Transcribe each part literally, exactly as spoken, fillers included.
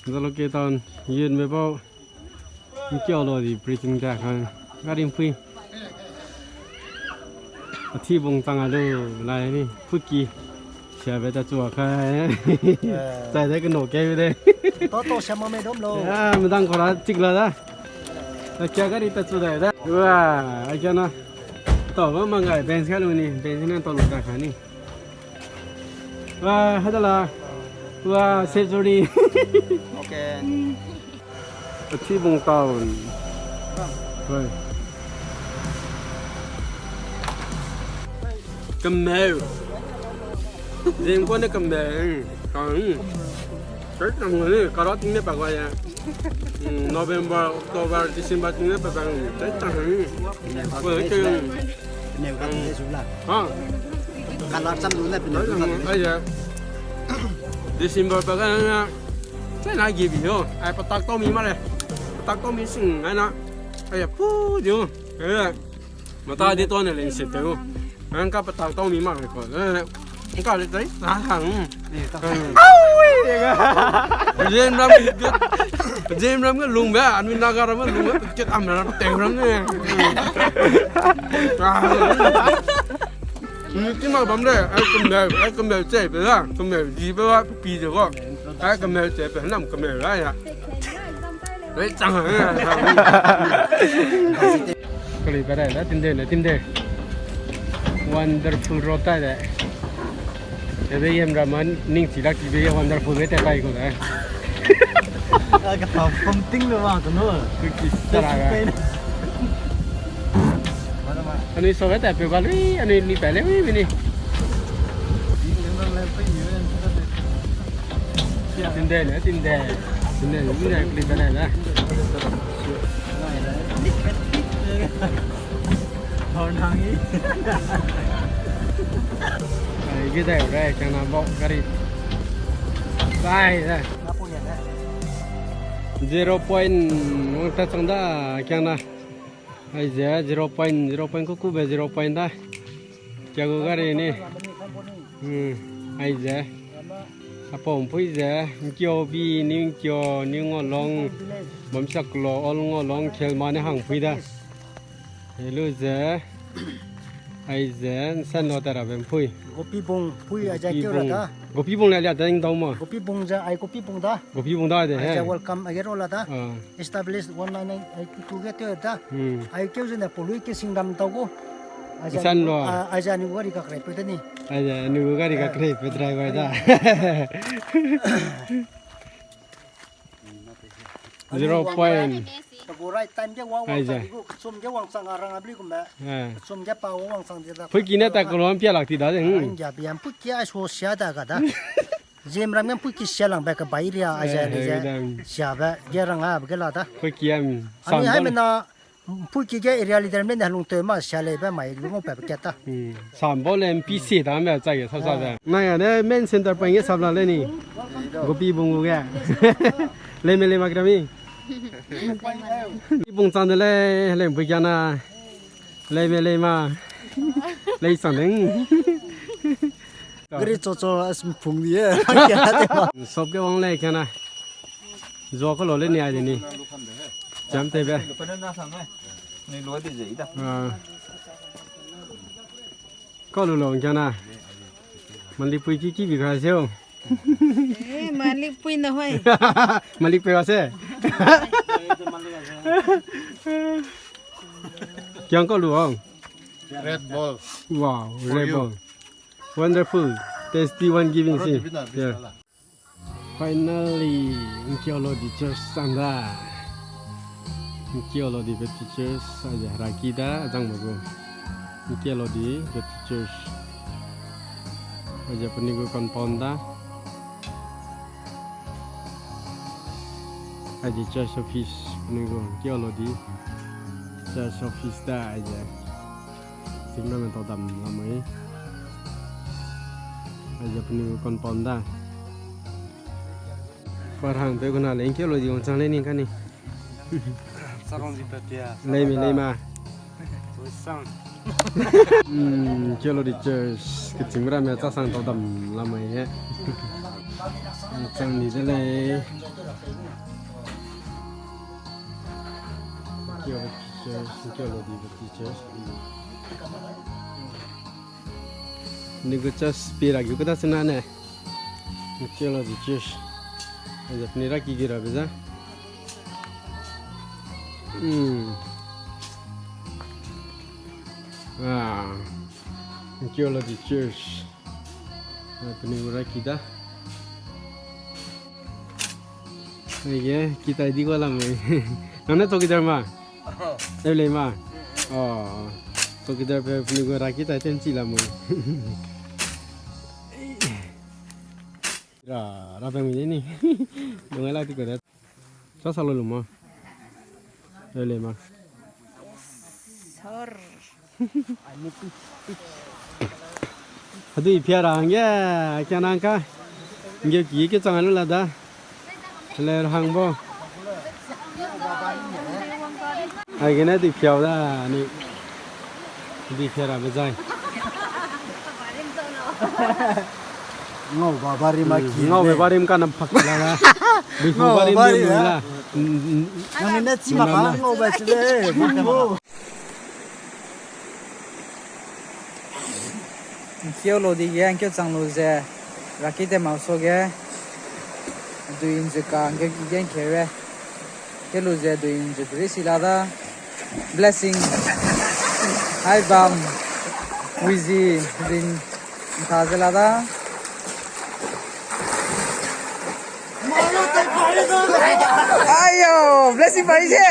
Zaloke town, yun me bau. Nkiolo di preaching da kan. Gari mpui. Achi bung chang alu lai ni. Puki. Siabe ta chua kai. Chai de keno ke de. To to siama me dom lo. Ya, medang kora chik la da. Na kia gari ta chu da da. Wa, ai kia na. To ba mangai bench ka lu ni, bench na to lu da ka ni. Wa, hadala. Wa, safe journey. Okay. Achi bung town. Hoi. Kemeu. Zim kone kemeu. Kang. Kai tang ne, kara ting ne pa ga ya. Hmm, November, October, December ting ne pa ba. Kai tang ne. Kemeu ka ne su la. Ha. Kala cham lu ne pe ne. Ai ya. December pa ga na. Chai na gi bi yo. Ai patak tau mi ma le. Patak tau mi sing ai na. Ai ya pu di yo. Ai ya. Mata di to ne leng se te yo. Ang ka patak tau mi ma le ko. Ang ka le tai. Na hang. Zem ram. Zem ram ke lung be. Anu na ga ram lung be. Ket am ram te ram ne. Ni ti ma bam le. Ai kum be. Ai kum be che be la. Kum be ji be wa pi de ko. Ai kemeu che pe nam kemeu ra ya. Ai chang ha. Kali pa dai da tim de ne tim de. Wonderful road tai de. Ebe yem raman ning chi lak ti be wonderful be te pai ko da. Ka ta pom ting le wa ko no. Ki sara ga. Anui so ga ta pe ga lui, anui li pa le wi ni. Tinde ne, tinde. Tinde ne, tinde clip ne na. Thor nang i. Ai, gidai re, kena bau gari. Bye, da. Zero point, wang ta chang da, kena. Aize zero point, zero point ku ku be zero point da. Kia gu gari ni. Hmm, aize. Apau mpui ze, nkio bi, ni nkio, ni ngolong. Bamsak lo, ol ngolong, khelma ne hang pui da. Helu ze. Aize, nsan lo tara be mpui. Gopi bung, pui aize keu ra da. Gopi bung le lia da ning dau ma. Gopi bung ze, ai gopi bung da. Gopi bung da de he. Aize welcome, ai ro la da. Ah. Established one nine nine eighty two ge teu da. Hmm. Ai keu zene polui ke singdam tau gu. Aize san lo. Ah, aize anui gari kakrei pe de ni. Aize anui gari kakrei pe driver da. Zero point. Tagu right time ge wang wang aize. Tagu kechum ge wang chang arang abli kum be. Eh. Kechum ge pa wang wang chang de da. Pui kine ta kolon pia lak ti da de. Hmm. Ngia biam pui kia ai so sia da ga da. Zem ram nge mpui ki sia lang be ke bai ria, eh, aize ni ze. Siabe ge rang a be ge la da. Mpui ki am. Anui hai mena mpui ki ge area leader mena lung teu ma sia lei be mai lung pe be ket ta. Hmm. Sam bo le mpui si da me chai ge sa sa be. Na ya ne main center point ge sap la le ni. Gopi bung ge. Le me le ma grami. Gopi bung chang de le, le mpui kia na. Le me le ma. Le sang deng. Gari cho cho as phung di e. Sop ke wang le kena. Zo ko lo le ni ai de ni. Jam te be. Ah. Ko lu lo kena. Mali pui ki ki bi ga zeu. Eh, mali pui na hoi. Mali pui wa se. Kiang ko lu ang. Red Bull. Wow, for Red you. Bull. Wonderful, tasty one giving si. Yeah. Finally, Nkiolo di church sanda. Nkiolo di Baptist Church, aja haraki da, ajang bago. Nkiolo di Baptist Church. Aja penigu compound da. Aja church office penigu Nkiolo di church office da aja. Tingna men tau dam lamai. Aja penigu compound da. Parhang pe guna le Nkiolo di wangchang le ni kani. Sarong di pe tia. Leimi leima. Sang. Hmm, Nkiolo di church. Keching mera me cha sang tau dam lamai e. Chang ni de lei. Kio teachers, kio lo di teachers. Ni gu church pi ra gu kada sena ne. Kio lo di church. Aja pni ra ki gira beza. Hmm. Ah. Kio lo di church. Ah, pni gu ra ki da. Aige, kitai di gua lamui. Nang ne chowkidar ma? Oh. Eu lei ma? Mm, mm. Oh. Chowkidar pe pni gu ra kitai ten chi lamui. Ra, ra pe mi ni. Dungai la ti ko da. Sa sa lo lu ma. Eu lei ma? Sir. Hadui pia ra hangge, kia nang ka. Nge ki ke chang lu la da. Le hang bo. Ai gene dui piau da ni. Dui pia ra be zai. Ngau ba barim a ki. Ngau be barim ka nam phak la la. Dui ngau barim de la. Nang ne chi ma ka ngau ba chi le. Ngkeu lo di ge, ngkeu chang lu ze, raki te mau so ge, dui nzu ka ngkeu ki ge ngkeu re. Ngkeu lu ze dui nzu peri si la da, blessing. Hai bam, wizi, din, ntha ze la da. Ayo, blessing pari se.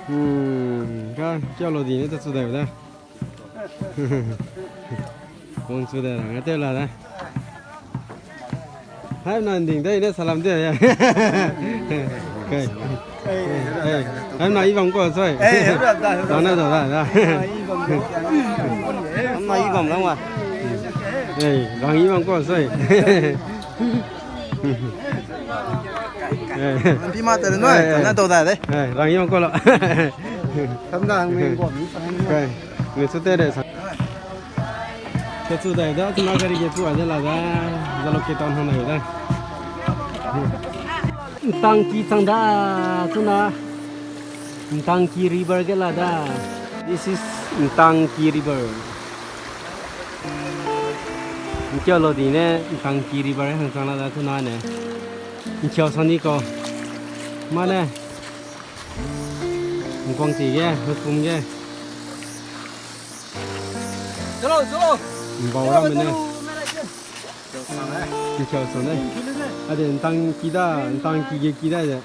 Hmm, ka, kia lo di ne ta chu dai da. Wang chu dai ra, nga te la da. Hai na nding dai ne salam de ya. Kai. Hai na i bang ko soi. Eh, da, da, da. Na da da da. Hai na i bang lang wa. Eh, bang i bang ko soi. Pi ma te noi, na to da de. Eh, rang yong ko lo. Tam da ang me ko mi sang. Kai, me su te de sang. Ke chu dai da, chuna gari ke chu a de la da. Zalo ke tan hang na da. Ntangki chang da, chuna. Ntangki river ge la da. This is Ntangki river. Ngkeu lo di ne Ntangki river hang chang la da chuna ne. Ngkeu sang di ko. Ma ne. Ngkuang ti ge, hepum ge. Chalo, chalo. Mbau ra me ne. Ngkeu sang ne. Ade Ntangki da, Ntangki ge ki da de.